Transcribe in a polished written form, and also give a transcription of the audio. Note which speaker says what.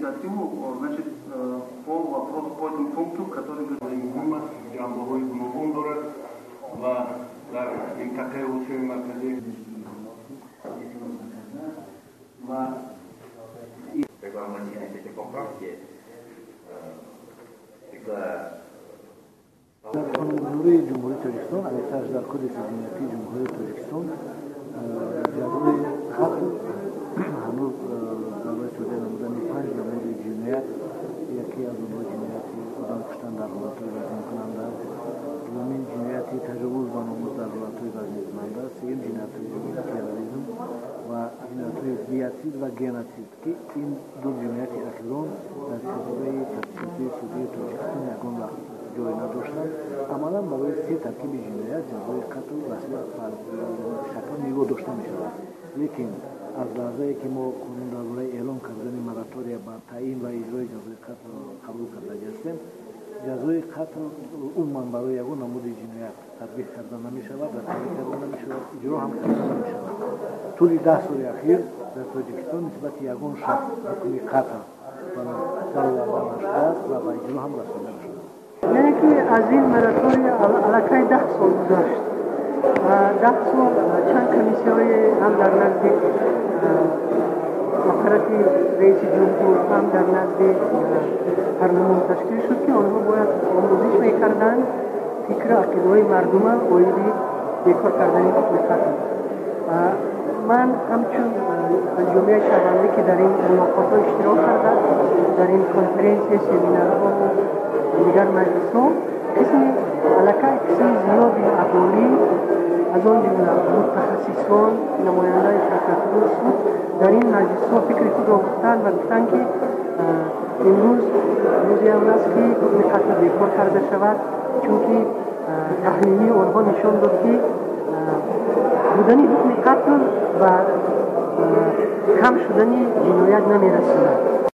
Speaker 1: инициативу, значит, по вопросу, по этому пункту, который
Speaker 2: муҳим аст, ҷанбаҳои гуногун дорад ва дар минтақаи Осиёи Марказӣ
Speaker 1: ва
Speaker 3: Дар қонунгузории Ҷумҳурии Тоҷикистон, аниқтараш дар Кодекси ҷиноятии Ҷумҳурии Тоҷикистон, ҷазои қатл ҳанӯз барои содир намудани панҷ намуди ҷиноят, яке аз онҳо ҷинояти одам куштан дар ҳолатҳои вазнинкунанда аст, дуввумин ҷинояти таҷовуз ба номус дар ҳолатҳои вазнинкунанда аст, сеюм ҷиноятҳои терроризм ва ҷиноятҳои биоцид ва геноцид, ки ин ду ҷинояти ахирон дар чорчӯбаи тафтишоти судии Тоҷикистон ягон вақт ҷой надоштанд. Амалан барои се таркиби ҷиноят ҷазои қатл шаклан нигоҳ дошта мешавад. Лекин аз лаҳзае ки мо қонун дар бораи эълон кардани моратория ба таъин ва иҷрои ҷазои қатл қабул кардаги ҳастем, ҷазои қатл умуман барои ягон намуди ҷиноят татбиқ карда намешавад, расмӣ карда намешавад, иҷро ҳам карда намешавад. Тӯли 10 соли ахир дар Тоҷикистон нисбати ягон шахс ҳукми қатл бароварда нашудааст ва ба иҷро ҳам расонда нашудааст.
Speaker 4: Яъне ки аз ин моратория аллакай 10 сол гузашт. 10 сол чанд комиссияҳое ҳам дар назди аппарати раиси ҷумҳур, ҳам дар назди парлумон ташкил шуд, ки онҳо бояд омӯзиш мекарданд фикру ақидаҳои мардума оиди бекор кардани ҳукми қатл. Ман ҳамчун аз ҷомеаи шаҳрвандӣ, ки дар ин мулоқотҳо иштирок кардам, дар ин конференсия, семинарҳо дигар маҷлисҳо, қисми аллакай қисми зиёди аҳолӣ, аз он ҷумла мутахассисон, намояндаи прокуратураи суд дар ин маҷлисҳо фикри худро гуфтанд ва гуфтанд, ки имрӯз рӯзе он аст, ки ҳукми қатл бекор карда шавад, чунки таҳлили онҳо нишон дод, ки будани ҳукми қатл ба кам шудани ҷиноят намерасонад.